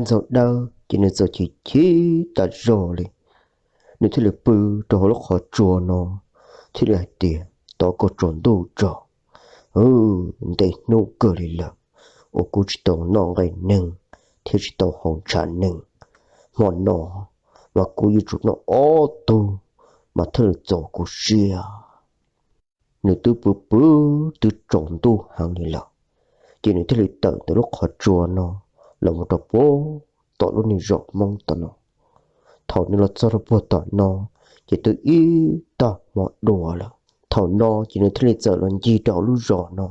Ntxaug Dawb ces nws txawm chim chim tas zog li. Nws thiaj li pw rau hauv lub qhov tsua no, thiaj li hais tias, Tos koj tsaus ntuj tso, ntev hnub kawg li lawm uas kuv tsis tau noj nqaij neeg thiab tsis tau haus ntshav neeg. Hmo no mas kuv yuav tsum noj ob tug mas thiaj li txaus kuv siab. Nws twb pw pw twb tsaus ntuj heev li lawm, ces nws thiaj li tawm ntawm lub qhov tsua no los mus rau puag tom lub niag zos Hmoob tom no. Thaum nws los txog rau puag tom no, ces twb ib tag hmo dua lawm. Thaum no ces nws thiaj li txawm los ncig rau hauv lub zos no,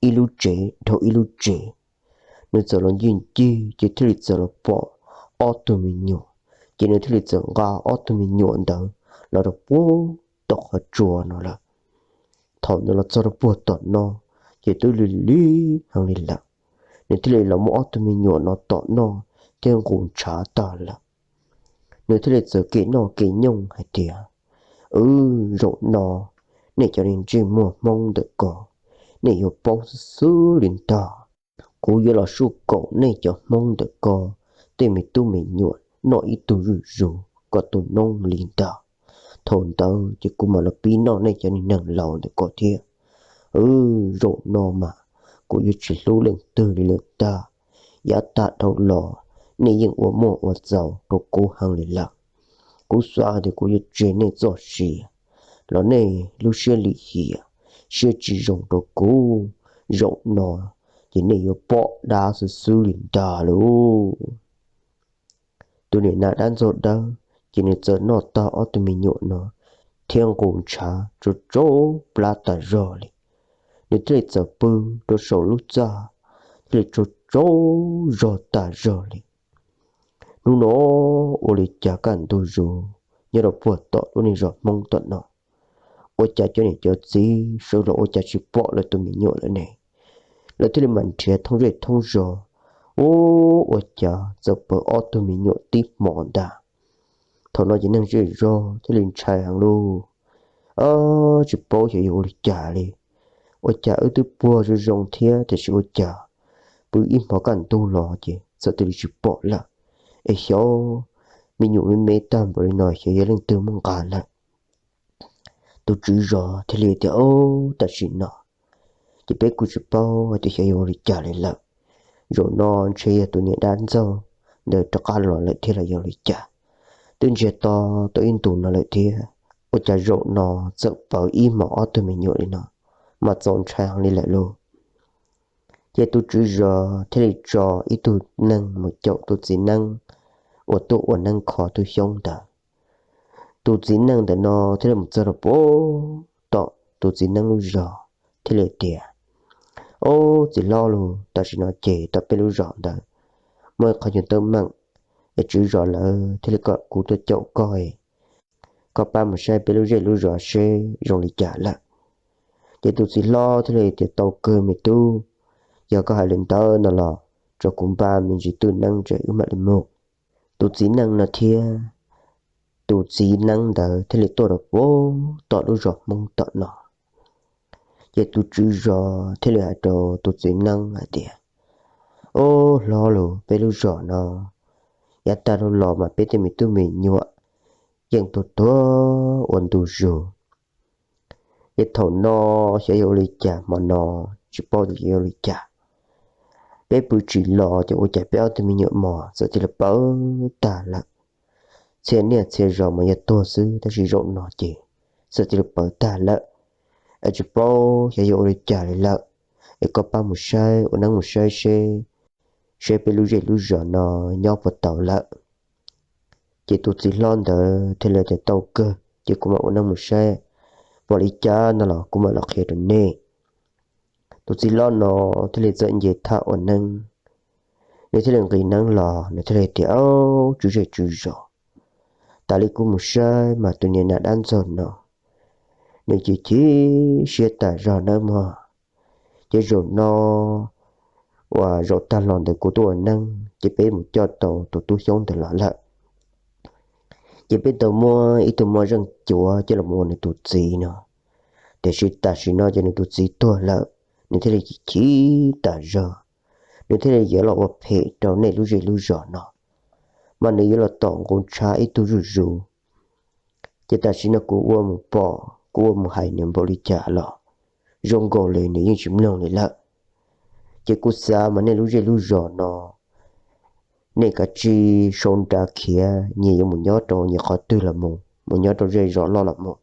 ib lub tsev dhau ib lub tsev. Nws txawm los ncig ncig ces thiaj li txawm los pom ob tug me nyuam, ces nws thiaj li txawm nqa ob tug me nyuam ntawd los rau puag tom qhov tsua no lawm. Thaum nws los txog rau puag tom no, ces twb lig lig heev li lawm. Nws thiaj li los muab ob tug me nyuam no tom noj thiab nqus ntshav tag lawm. Nws thiaj li txawm kev noj kev nyooj hais tias, Wb, zaum no nej cov niag ntsej muag Hmoob ntawm ko, nej yuav paub xwb xwb li ntag. Kuv yuav los suj kaum nej cov Hmoob ntawm ko tej me tub me nyuam noj ib tug zuj zus kom tu noob li ntag. Thaum ntawd ces kuv mam los pib noj nej cov niag neeg laus ntawm ko thiab. Wb, zaum no mas kuv yuav tsis hlub leej twg li lawm ntag. Yav tag dhau los nej yeej ua muaj ua txaus rau kuv heev li lawm. Kuv xav hais tias kuv yuav tseg nej txoj sia los nej lub siab lim hiam, siab tsis zoo rau kuv. Zaum no ces nej yuav pom dab xwb xwb li ntag lauj. Tus niam nas dab Ntxaug Dawb ces nws txawm noj tag ob tug me nyuam no thiab nqus ntshav tsaug tsaug plab tas zog li. Nws thiaj li txawm pw rau saum lub txaj, thiaj li tsaug tsaug zog tas zog li. Hnub no ua li cas kaj ntug zus nyob rau puag tom lub niag zos Hmoob tom no, ua cas cov niam cov txiv sawv los ua cas tsis pom lawv tus me nyuam lawm ne? Lawv thiaj li mam nrhiav thoob zej thoob zos, ua, ua cas txawm pawv ob tug me nyuam tib hmos ntag. Thaum no ces neeg zej zog thiaj li ntshai heev lauj. Tsis paub xyov yog ua li cas li, ua cas wb twb puag zoo zoo thiab tiam sis ua cas pw ib hmos kaj ntug los ces txawm cia li tsis pom lawm. Es xyov me nyuam me me tag npaum li no xyov yog leej twg muab nqa lawm. Tus tswv zos thiaj li tias, Ob, tam sim no ces peb kuj tsis paub hais tias xyov yog ua li cas li lawm. Zaum no ntshe yog tus niam dab Ntxaug ntawd rov qab los lawm thiab los yog li cas. Twb ntsiag to tau ib ntus no lawm thiab, ua cas zaum no txawm pawv ib hmos ob tug me nyuam li no, mas txaus ntshai heev li lawm lauj. Ces tus tswv zos thiaj li tso ib tug neeg mus caum tus txiv neeb uas tuaj ua neeb kho tub xyoob ntawd. Tus txiv neej ntawm no thiaj li mus txog rau puag tom tus txiv neeb lub zos thiaj li tias, Ob, txiv hlob lauj, tam sim no ces tom peb lub zos ntawd muaj ib qho nyuag teeb meem, es tswv zos lawv thiaj li kom kuv tuaj caum koj, koj pab mus saib peb lub zej lub zos seb zoo li cas lawm. Ces tus txiv hlob thiaj li tias, Tau kawg me tub, yog koj hais li ntawd no los tso kuv npaj me ntsis twj neeb ces wb mam li mus. Tus txiv neej no thiab tus txiv neeb ntawd thiaj li tuaj rau puag tom lub zos Hmoob tom no. Ces tus tswv zos thiaj li hais rau tus txiv neeb hais tias, Ob, hlob lauj, peb lub zos no yav tag dhau los mas peb tej me tub me nyuam yeej tuag tuag ua ntu zus. Ces thaum no xyov yog ua li cas hmo no tsis paub tias yog ua li cas, peb pw tsis los ces ua cas peb ob tug me nyuam mos txawm cia li pawv tag lawm. Txhia niaj txhia zaus mas yog tuag xwb tab sis zaum no ces txawm cia li pawv tag lawm. Es tsis paub xyov yog ua li cas li lawm, es koj pab mus saib, ua neeb mus saib seb, saib peb lub zej lub zos no nyob puas tau lawm. Ces tus txiv hlob ntawd thiaj li tias, Tau kawg, ces kuv mam ua neeb mus saib, pom li cas no los kuv mam los qhia rau nej. Tus txiv hlob no thiaj li txawm nce thaj ua neeb, nws thiaj li nqis neeb los nws thiaj li tias, Ob, tswv zej tswv zos, tas li kuv mus saib mas tus niag nas dab Ntxaug no nws chim chim siab tas zog nawb mog. Ces zaum no uas zaum tag los ntawd kuv tuaj ua neeb ces peb mus coj tau tus tub xyoob ntawd los lawm. Ces peb tau muab ib tug moj zeej cuav coj los ua nws tus txiv no. Tiam sis tam sim no ces nws tus txiv tuag lawm, nws thiaj li chim chim tas zog. nws thiaj li yuav los ua phem rau nej lub zej lub zos no, mas nws yuav los tom nqus ntshav ib tug zuj zus. Ces tam sim no kuv ua mus pom, kuv ua mus hais nws npaum li cas los zoo nkaus li nws yeej tsis mloog li lawm. Ces kuv xav mas nej lub zej lub zos no, nej kav tsij sau nra khiav nyias yuav mus nyob rau nyias qhov twg los mus, mus nyob rau zej zos loj los mus,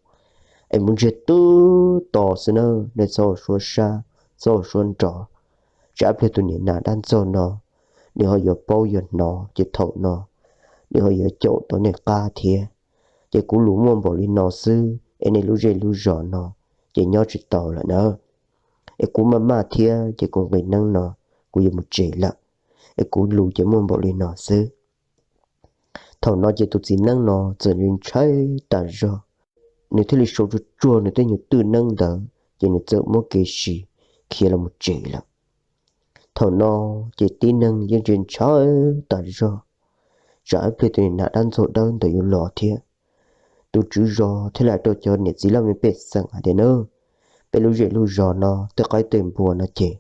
es mus ntsiag twb to xwb na. Nej txhob ua suab sab, txhob ua suab nrov. Tsam ib pliag tus niam nas dab ntxaug no, nws ho yuav paub yuav hnov ces thaum no nws ho yuav caum tau nej qab thiab. Ces kuv lus muaj npaum li no xwb es nej lub zej lub zos no ces nyob tsis tau lawm na. Es kuv maj maj thiab ces kuv nqis neeb no, kuv yuav mus tsev lawm. Es kuv lus ces muaj npaum li no xwb. Thaum no ces tus txiv neeb no txawm ntshai tas zog, nws thiaj li sau tsuag tsuag nws tej nyuag twj neeb ntawd ces nws txawm muab kev sim khiav los mus tsev lawm. Thaum no ces tib neeg yeej ntshai ntshai tas zog, tsam ib pliag tus niam nas dab ntxaug dawb ntawd yuav los thiab. Tus tswv zos thiaj li hais rau cov niam txiv laj mej pej xeem hais tias na, peb lub zej lub zos no tej qaib tej npua no ces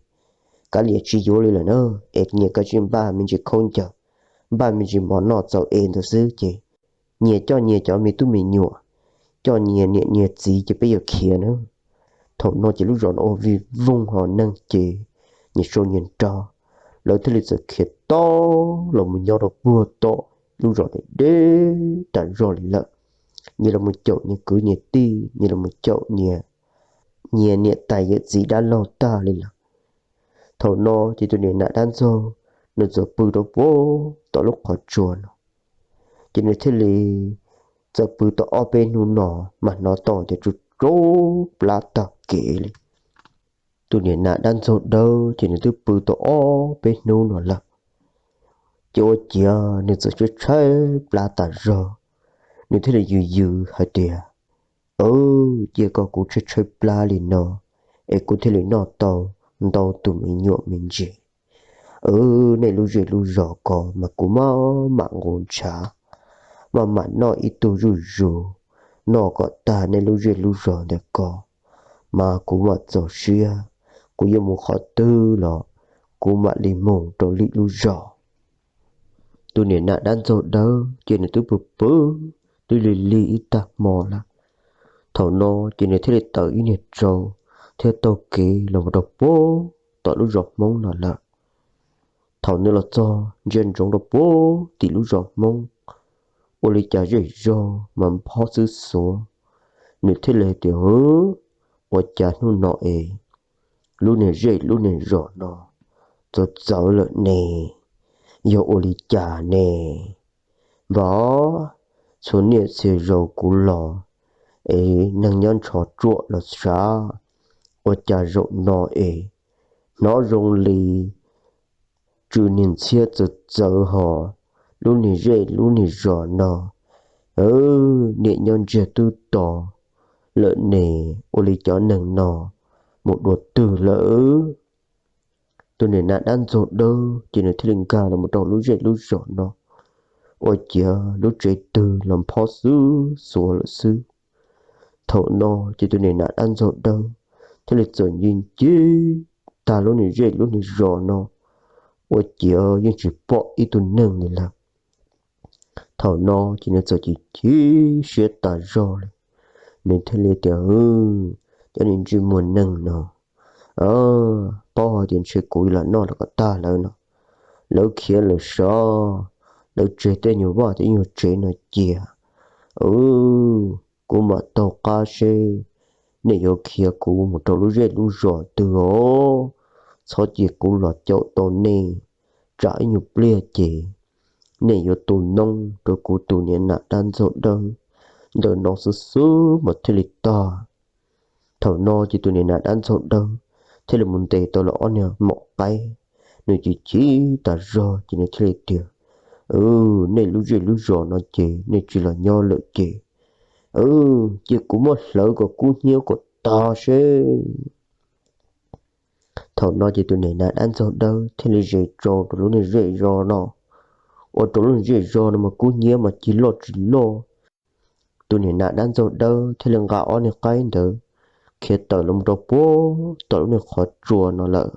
kav liam tsis yuav li lawm na, es nyias kav tsij npaj me ntsis khaub ncaws, npaj me ntsis mov noj txaus es ntawd xwb ces nyias coj nyias cov me tub me nyuam, coj nyias niam nyias txiv ces peb yuav khiav na. Thaum no ces lub zos no ua vij voog ho neeg ces nyias sau nyias nra lawv thiaj li txawm khiav tau los mus nyob rau puag tom lub zos deb deb tas zog li lawm. Nyias los mus caum nyias kwv nyias tij, nyias los mus caum nyias, nyias niam tais yawm txiv dab laug tag li lawm. Thaum no ces tus niam nas dab ntxaug nws txawm pw rau puag tom lub qhov tsua no, ces nws thiaj li txawm pw tau ob peb hnub no mas hnov tau tias tsuj tsuj plab tag kev li. Tus niam nas dab ntxaug dawb ces nws twb pw tau ob peb hnub no lawm, ces ua ciav nws txawm tshaib tshaib plab tas zog. Nws thiaj li yws yws hais tias, Aw, cia koj kuv tshaib tshaib plab li no es kuv thiaj li noj tau ntau tus me nyuam me ntsis. Nej lub zej lub zos ko mas kuv maj mam nqus ntshav, maj mam noj ib tug zuj zus, noj kom tag nej lub zej lub zos ntawm ko mas kuv mam txaus siab, kuv yuav mus qhov twg los kuv mam li mus rau lwm lub zos. Tus niam nas dab ntxaug dawb ces nws twb pw pw twb lig lig ib tag hmo lawm. Thaum no ces nws thiaj li tawm ib niag tsau thiab taug kev los mus rau puag tom lub zos Hmoob no lawm. Thaum nws los txog ntsia ntsoov rau puag tim lub zos Hmoob, ua li cas zej zog mas nphob xwb xuav. Nws thiaj li hais tias, Ua cas hnub no es lub niag zej lub niag zos no txawv txawv lawm ne? Yog ua li cas ne? Npag, txhua niaj txhia zaus kuv los es neeg nyob ntsho ruam los sav, ua cas zaum no es hnov zoo li tsw niag ntxhiab txawv txawv ho lub niag zej lub niag zos no, niam nyob ntsiag twb to lawm ne, ua li cov neeg no mus dua twg lawm? Tus niam nas dab ntxaug dawb ces nws thiaj li nkag los mus rau lub zej lub zos no, ua ciav lub tsev twg los nphob xwb xuav lawm xwb. Thaum no ces tus niam nas dab ntxaug dawb thiaj li txawm ncig ncig tag lub niag zej lub niag zos no, ua ciav yeej tsis pom ib tug neeg li lawm. Thaum no ces nws txawm chim chim siab tas zog li. Nws thiaj li tias, Cov niag ntsej muag neeg no, paub hais tias ntshe kuv los noj los kom tag lawv no, lawv khiav lawm sov, lawv tseg tej nyuag vaj tej nyuag tsev no cia. Kuv mam taug qab seb nej yuav khiav kuv mus rau lub zej lub zos twg os. Txhob cia kuv los caum tau nej, tsam ib nyuag pliag ces nej yuav tu noob rau kuv tus niam nas dab ntxaug dawb ntawm no xwb xwb mas thiaj li tag. Thaum no ces tus niam nas dab ntxaug dawb thiaj li mus ntes tau lawv ob niag maum qaib. Nws chim chim tas zog ces nws thiaj li tias, Nej lub zej lub zos no ces nej tsis los nyob lawm ces, cia kuv muab hlawv kom kub hnyiab kom tag seb. Thaum no ces tus niam nas dab ntxaug dawb thiaj li zes tsau rau lub niag zej zos no, ua rau lub niag zej zos no mas kub hnyiab mas cig loj tsis loj. Tus niam nas dab ntxaug dawb thiaj li nqa ob niag qaib ntawd khiav tawm los rau puag tom lub niag qhov tsua no lawm.